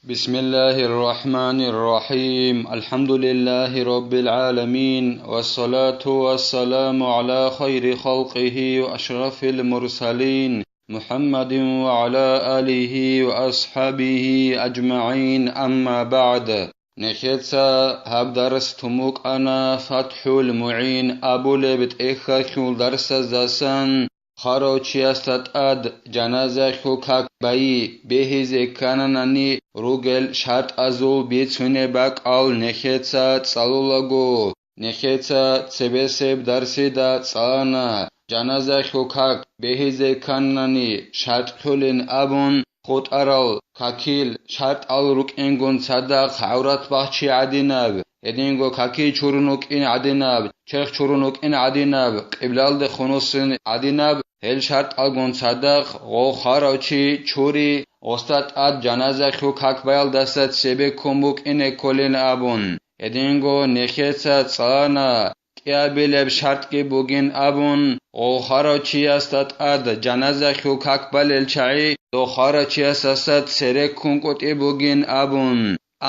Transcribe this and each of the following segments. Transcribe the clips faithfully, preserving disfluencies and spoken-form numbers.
بسم الله الرحمن الرحيم. الحمد لله رب العالمين، والصلاة والسلام على خير خلقه وأشرف المرسلين محمد وعلى آله وأصحابه أجمعين، أما بعد. Нехеца гьаб дарс тун букӀана ФатхӀул МугӀин абулеб тӀехьалъул дарсаздасан. Хварав чиясда тӀад жаназаялъул как байи бегьизе ккананани, ругел шартӀазул бицунеб бакӀал нехеца цӀалулаго, нехеца цебесеб дарсида цӀалана, жаназаялъул как бегьизе кканани шартӀлъулин абун, хутӀарал какил шартӀал рукӀингун цадахъ гӀаврат бахчи гӀадинаб, гьединго каки чурун вукӀин гӀадинаб, черх чурун вукӀин гӀадинаб, къиблалде хунусин гӀадинаб, гьел шартӀалгун цадахъ гъов хварав чи чури, гъосда тӀад жаназаялъул как баялдаса цебеккун букӀине кколин абун. Гьединго нехеца цӀалана, кӀиабилеб шартӀги бугин абун, гъов хварав чиясда тӀад жаназаялъул как балел чагӀи дов хварав чиясдаса цереккун къотӀи бугин абун.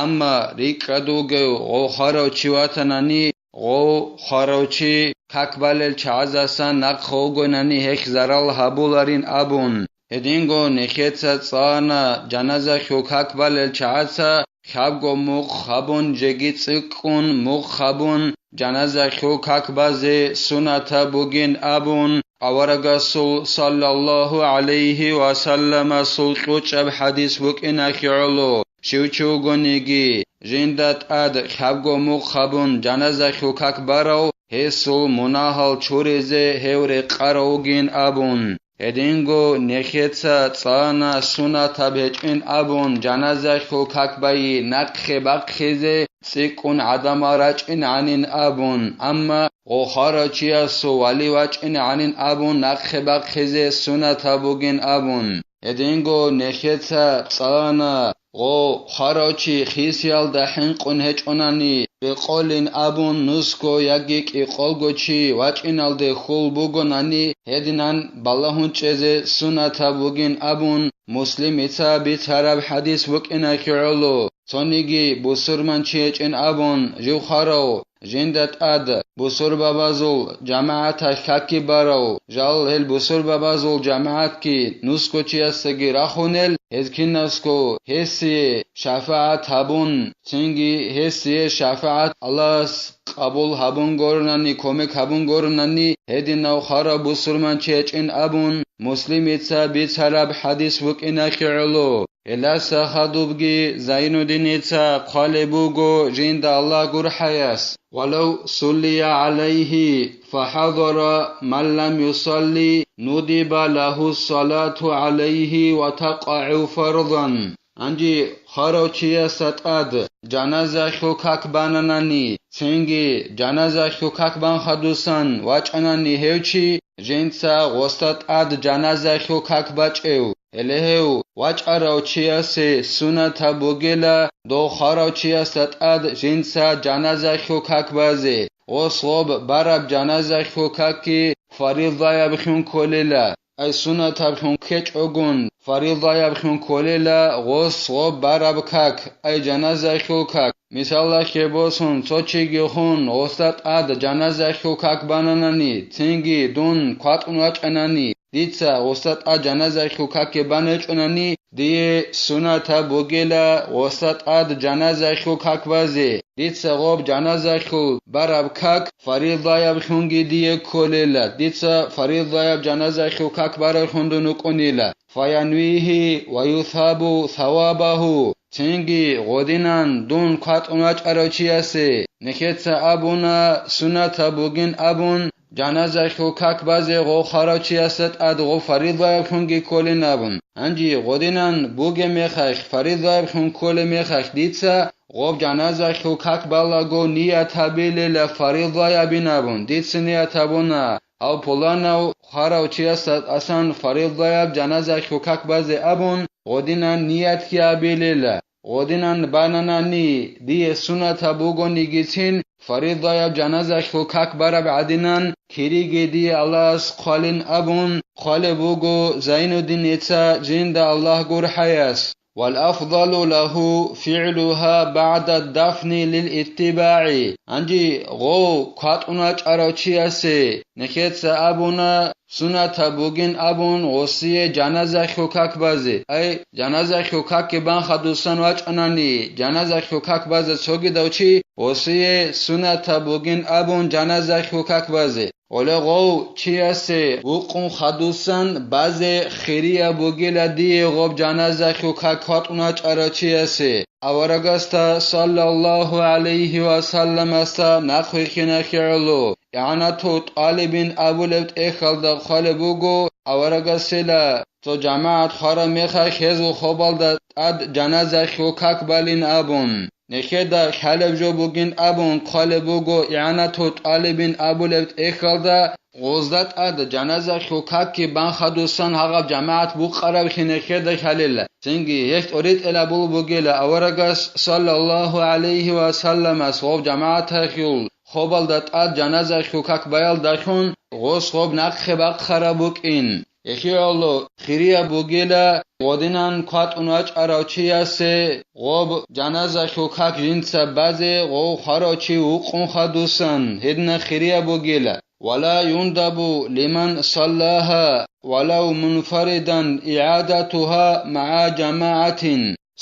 Амма рикӀкӀад вугев гъов хварав чи ватанани, гъов хварав чи как балел чагӀаздасан нахъа вугонани гьелъ зарал гьабуларин абун. Гьединго нехеца цӀалана жаназаялъул как балел чагӀаца хабго мухъ гьабун, жеги цӀикӀкӀун мухъ гьабун, жаназаялъул как базе сунатаб бугин абун, аварагасул саллаллагьу гӀалайгьи ва салламасул кьучӀаб хӀадис букӀиналъе гӀоло, щив чи вугониги, жинда тӀад хабго мухъ гьабун, жаназаялъул как барав, гьесул мунагьал чуризе гьев рекъарав вугин абун. Гьединго нехеца цӀана сунатаб гьечӀин абун, жаназаялъул как байи нахъе бахъизе цӀикӀкӀун гӀадамал рачӀин гӀанин абун, амма гъов хварав чиясул вали вачӀин гӀанин абун нахъе бахъизе сунатаб бугин абун. Гьединго нехеца цӀана гъов хварав чи хисиялда хӀинкъун гьечӀонани, рекъолин абун нусго яги кӀикъолго чи вачӀиналде хьул бугонани, гьединан балагьун чӀезе сунатаб бугин абун, Муслимица бицараб хӀадис букӀиналъе гӀоло, цониги бусурманчи гьечӀин абун, жив хварав, жинда тӀад бусурбабазул жамагӀаталъ каки барав, жал гьел бусурбабазул жамагӀатги нусго чиясдаги рахунел, гьез киназго гьесие шафагӀат гьабун, цинги гьесие шафагӀат Аллагьас къабул гьабун гуронани, кумек гьабун гуронани, гьединав хварав бусурманчи гьечӀин абун, Муслимица бицараб хӀадис букӀиналъе гӀоло. Гьелдаса хадубги Зайнуддиница хъвалеб буго жинда Аллагь гурхӀаяс: «Валав суллия гӀалайгьи, фахӀазара ман лам юсалли, нудиба лагьу салату гӀалайгьи ва такъагӀу фарзан». Гьанже хварав чиясда тӀад жаназаялъул как бананани, цинги жаназаялъул как бан хадусан вачӀанани гьев чи, жинца гъосда тӀад жаназаялъул как бачӀев, гьеле гьев вачӀарав чиясе сунатаб бугила, дов хварав чиясда тӀад жинца жаназаялъул как базе, гъос гъоб бараб жаназаялъул какги фаризаяб хьун кколила. Ай сунатаб хьун ккечӀогун, фаризаяб хьун кколила гъос гъоб бараб как, ай жаназаялъул как. Мисалалъе босун, цо чиги хун, гъосда тӀад жаназаялъул как бананани, цинги дун кватӀун вачӀанани, дица гъосда тӀад жаназаялъул какги бан гьечӀонани, дие сунатаб бугила гъосда тӀад жаназаялъул как базе. Дица гъоб жаназаялъул бараб как фаризаяб хьунги дие кколела, дица фаризаяб жаназаялъул как бараб хьун дун вукӀунила. Фаянвигьи ва юсабу савабагьу. Цинги гъодинан дун кватӀун вачӀарав чиясе нехеца абуна сунатаб бугин абун, жаназаялъул как базе гъов хварав чиясда тӀад гъов фаризаяб хьунги кколин абун. Гьанже гъодинан бугеб мехалъ, фаризаяб хьун кколеб мехалъ дица гъоб жаназаялъул как балаго ният гьабилила фаризаябин абун, дица ният гьабуна, гьав пуланав хварав чиясда тӀасан фаризаяб жаназаялъул как базе абун, гъодинан ниятги гьабилила. Гъодинан бананани, дие сунатаб бугонигицин, фаризаяб жаназаялъул как бараб гӀадинан, кириги дие Аллагьас хъвалин абун, хъвалеб буго Зайнуддиница жинда Аллагь гурхӀаяс. والأفضل له فعلها بعد الدفن للاتباع. Гьанже гъов кватӀун вачӀарав чиясе нехеца абуна, сунатаб бугин абун гъосие жаназахъул как базе. Ай, жаназахъул какги бан хадусан вачӀанани, жаназахъул как базе цогидав чи гъосие сунатаб бугин абун жаназахъул как базе. Гъоле гъов чиясе вукъун хадусан базе хирияб бугила дие гъоб жаназахъул как кватӀун вачӀарав чиясе. Аварагасда саллаллагьу гӀалайгьи ва салламасда нахъвихьиналъе гӀоло, игӀанатул тӀалибин абулеб тӀехьалда хъвалеб буго, аварагасила цо жамагӀат хвараб мехалъ гьезул хобалда тӀад жаназахъул как балин абун, нехеда лъалеб жо бугин абун хъвалеб буго, игӀанатул тӀалибин абулеб тӀехьалда гъозда тӀад жаназахъул какги бан хадусан гьагъаб жамагӀат букъараб хинехеда хьалила. Цинги гьелъ тӀоритӀел абулеб бугила аварагас саллаллагьу гӀалайгьи ва салламас гъоб жамагӀатахъул хобалда тӀад жаназахъул как баялдалъун гъос гъоб нахъе бахъараб букӀин. Гьелъие гӀоло хирияб бугила гъодинан кватӀун вачӀарав чиясе гъоб жаназахъул как жинца базе гъов хварав чи вукъун хадусан, гьедина хирияб бугила. ولا يندب لمن صلاها ولو منفردا إعادتها مع جماعة.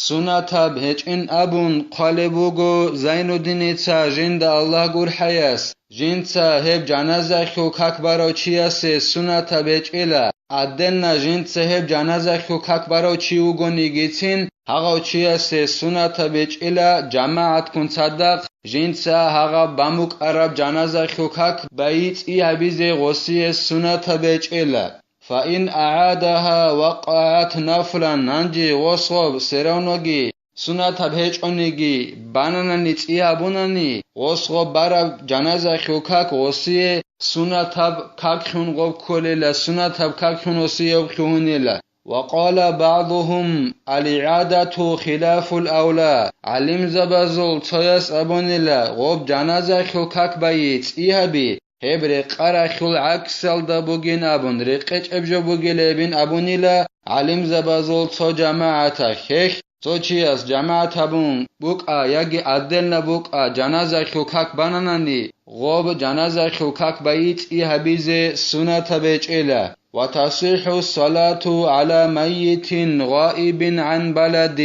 Сунатаб гьечӀин абун хъвалеб буго Зайнуддиница жинда Аллагь гурхӀаяс, жинца гьеб жаназахъул как барав чиясе сунатаб гьечӀила, гӀадденна жинца гьеб жаназахъул как барав чи вугонигицин, гьагъав чиясе сунатаб гьечӀила жамагӀатккун цадахъ жинца гьагъаб бан букӀараб жаназахъул как байи цӀи гьабизе гъосие сунатаб гьечӀила. فإن أعادها وقعت نفلا, гьанже гъос гъоб все равноги сунатаб гьечӀониги бананани цӀи гьабунани, гъос гъоб бараб жаназахъул как гъосие сунатаб каклъун гъоб кколила, сунатаб каклъун гъосие гъоб лъугьунила. وقال بعضهم: الإعادة خلاف الأولى. ГӀалимзабазул цояс абунила, гъоб жаназахъул как байи цӀи гьаби, гьеб рекъарахъул гӀаксалда бугин абун, рекъечӀеб жо бугилебин абунила гӀалимзабазул цо жамагӀаталъ. Гьелъ цо чияс жамагӀат гьабун букӀа яги гӀадделна букӀа жаназахъул как бананани, гъоб жаназахъул как байи цӀи гьабизе сунатаб гьечӀила. وتصح الصلاة على ميت غائب عن بلد.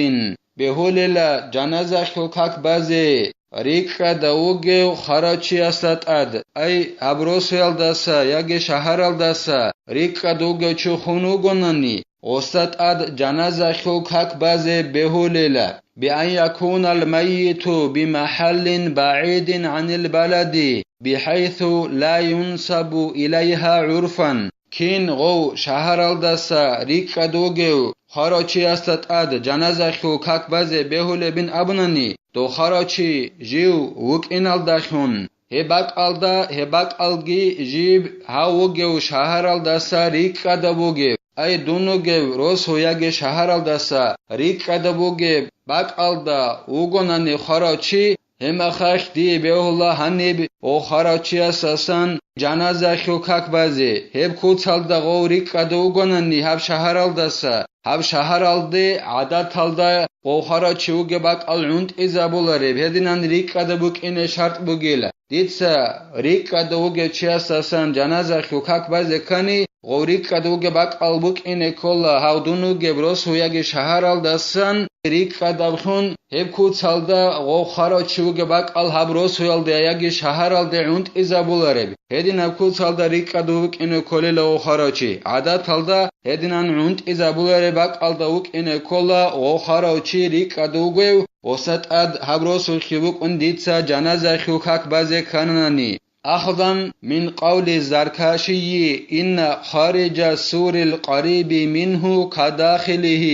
Бегьулила жаназахъул как базе рикӀкӀада вугев хварав чиясда тӀад, ай, гьаб росуялдаса яги шагьаралдаса рикӀкӀада вугев чи хун вугонани, гъосда тӀад жаназахъул как базе бегьулила, بأن يكون الميت بمحل بعيد عن البلد بحيث لا ينسب إليها عرفا. Кин гъов шагьаралдаса рикӀкӀад вугев хварав чиясда тӀад жаназахъул как базе бегьулебин абунани, дов хварав чи жив вукӀиналдалъун, гьеб бакӀалда, гьеб бакӀалги жиб гьав вугев шагьаралдаса рикӀкӀадав вугев, ай, дун вугев росу яги шагьаралдаса рикӀкӀадав вугеб бакӀалда вугонани хварав чи, гьеб мехалъ дие бегьула гьаниб гъов хварав чиясасан жаназахъул как базе, гьеб куцалда гъов рикӀкӀадав вугонани гьаб шагьаралдаса, гьаб шагьаралде гӀадаталда гъов хварав чи вугеб бакӀал гӀунтӀизабулареб, гьединан рикӀкӀадав букӀине шартӀ бугила. Дица рикӀкӀадав вугев чиясасан жаназахъул как базе ккани, гъов рикӀкӀадав вугеб бакӀал букӀине ккола гьав дун вугеб росу яги шагьаралдасан рикӀкӀадавлъун, гьеб куцалда гъов хварав чи вугеб бакӀал гьаб росуялде яги шагьаралде гӀунтӀизабулареб, гьединаб куцалда рикӀкӀадав вукӀине кколила гъов хварав чи. ГӀадаталда гьединан гӀунтӀизабулареб бакӀалда вукӀине ккола гъов хварав чи рикӀкӀадав вугев, гъосда тӀад гьаб росулъе вукӀун дица жаназахъул как базе кканани. أخذا من قول الزركشي إن خارج السور القريب منه كداخله.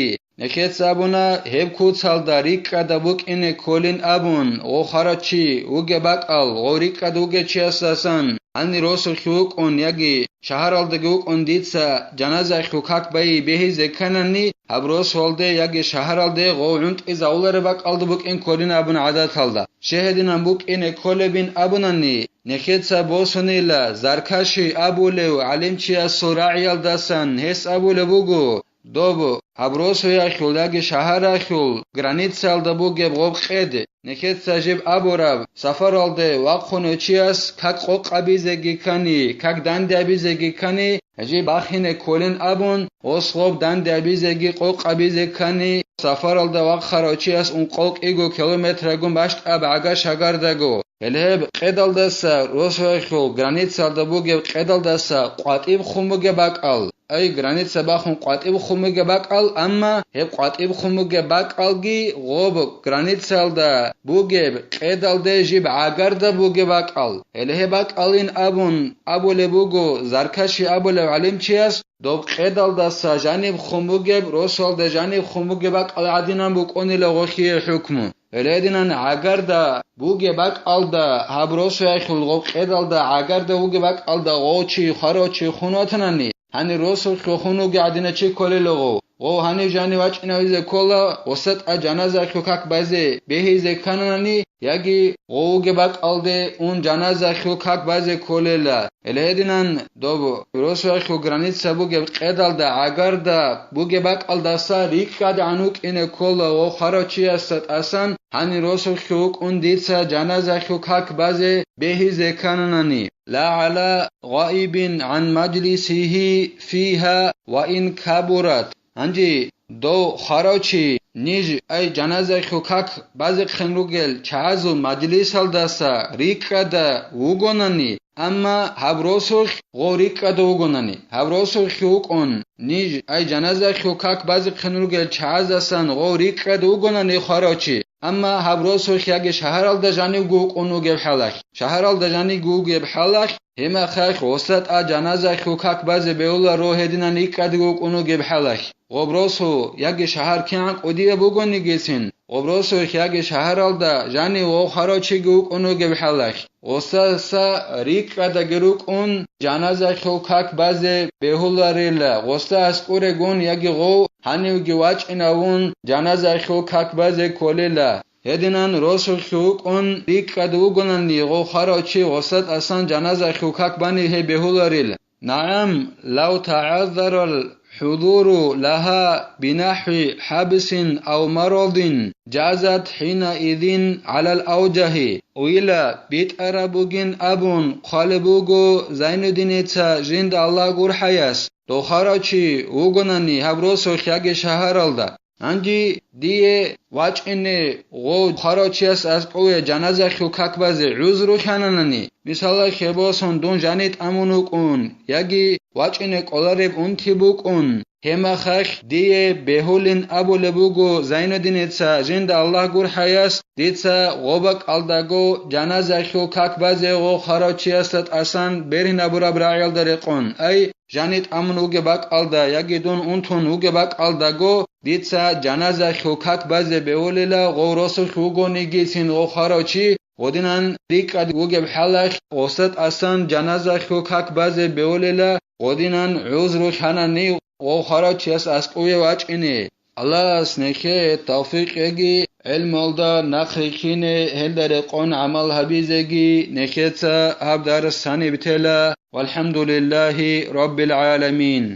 Нехеца абуна, гьеб куцалда рикӀкӀада букӀине кколин абун, гъов хварав чи вугеб бакӀал, гъов рикӀкӀад вугев чиясасан, гьанир росулъе вукӀун яги шагьаралдаги вукӀун дица жаназахъул как байи бегьизе кканани, гьаб росуялде яги шагьаралде гъов гӀунтӀизавулареб бакӀалда букӀин кколин абун гӀадаталда. Щай гьединан букӀине кколебин абунани, нехеца босунила Заркаши абулев гӀалимчиясул рагӀиялдасан гьес абулеб буго, доб гьаб росуялъул яги шагьаралъул границаялда бугеб гъоб къед, нехеца жиб абураб, сафаралде вахъунев чияс как къокъабизеги ккани, как данде абизеги ккани, жиб бахине кколин абун, гъос гъоб данде абизеги къокъабизе ккани, сафаралда вахъарав чияс ункъо-кӀиго километрагун бащтӀаб гӀагар-шагардаго. Гьеле гьеб къедалдаса, росуялъул границаялда бугеб къедалдаса къватӀиб хун бугеб бакӀал, ай, граница бахун къватӀиб хун бугеб бакӀал, амма гьеб къватӀиб хун бугеб бакӀалги гъоб границаялда бугеб къедалде жиб гӀагарда бугеб бакӀал. Гьеле гьеб бакӀалин абун абулеб буго Заркаши абулев гӀалимчияс, доб къедалдаса жаниб хун бугеб, росуялда жаниб хун бугеб бакӀал гӀадинан букӀунила гъолъие хӀукму. Гьелединан гӀагарда бугеб бакӀалда, гьаб росуялъул гъоб къедалда гӀагарда бугеб бакӀалда гъов чи, хварав чи хун ватанани, гьанир росулъго хун вугев гӀадина чи кколело гъов. Гъов гьанив жанив вачӀинавизе ккола, гъосда тӀад жаназаялъул как базе бегьизе ккананани, яги гъов вугеб бакӀалде ун жаназаялъул как базе кколела. Гьеле гьединан доб росуялъул граница бугеб къедалда гӀагарда бугеб бакӀалдаса рикӀкӀадегӀан вукӀине ккола гъов хварав чиясда тӀасан, гьанир росулъго вукӀун дица жаназаялъул как базе бегьизе ккананани, ла гӀала гъаибин гӀан мажлисигьи фигьа ва ин кабурат. Гьанже дов хварав чи ниж, ай, жаназаялъул как базехъин ругел чагӀазул мажлисалдаса рикӀкӀада вугонани, амма гьаб росулъ гъов рикӀкӀада вугонани, гьаб росулъ вукӀун ниж, ай, жаназаялъул как базехъин ругел чагӀаздасан гъов рикӀкӀада вугонани хварав чи, амма гьаб росулъ яги шагьаралда жанивго вукӀун вугеб хӀалалъ, шагьаралда жанивго вугеб хӀалалъ, гьеб мехалъ гъосда тӀад жаназаялъул как базе бегьуларо гьединан рикӀкӀадго вукӀун вугеб хӀалалъ. Гъоб росу яги шагьар кигӀан кӀудияб бугонигицин, гъоб росулъ яги шагьаралда жанив гъов хварав чиги вукӀун вугеб хӀалалъ, гъосдаса рикӀкӀадаги рукӀун жаназаялъул как базе бегьуларила, гъосда аскӀурегун яги гъов гьанивги вачӀинавун жаназаялъул как базе кколела. Гьединан росулъ вукӀун рикӀкӀад вугонани гъов хварав чи гъосда тӀасан жаназаялъул как бани гьеб бегьуларил. НагӀам, лав тагӀаззарал хӀузуру лагьа бинахӀви хӀабсин ав марадин, жазат хӀинаизин гӀалал авжагьи, уила битӀараб бугин абун хъвалеб буго Зайнуддиница жинда Аллагь гурхӀаяс, дов хварав чи вугонани гьаб росулъ яги шагьаралда. Гьанже дие вачӀине гъов хварав чияс аскӀове жаназаялъул как базе гӀузру хьананани, мисалалъе босун, дун жани тӀамун вукӀун яги вачӀине кӀолареб унти букӀун, гьеб мехалъ дие бегьулин абулеб буго Зайнуддиница жинда Аллагь гурхӀаяс, дица гъоб бакӀалдаго жаназаялъул как базе гъов хварав чиясда тӀасан бергьинабураб рагӀиялда рекъон, ай, жани тӀамун вугеб бакӀалда яги дун унтун вугеб бакӀалдаго дица жаназаялъул как базе бегьулила гъов росулъ вугонигицин гъов хварав чи, гъодинан рикӀкӀад вугеб хӀалалъ гъосда тӀасан жаназаялъул как базе бегьулила, гъодинан гӀузру лъанани гъов хварав чияс аскӀове вачӀине. Аллагьас нехее тавфикъ кьеги, гӀелмалда нахъ рихьине, гьелда рекъон гӀамал гьабизеги. Нехеца гьаб дарс гьаниб тела. ВалхӀамдулиллагьи раббил гӀаламин.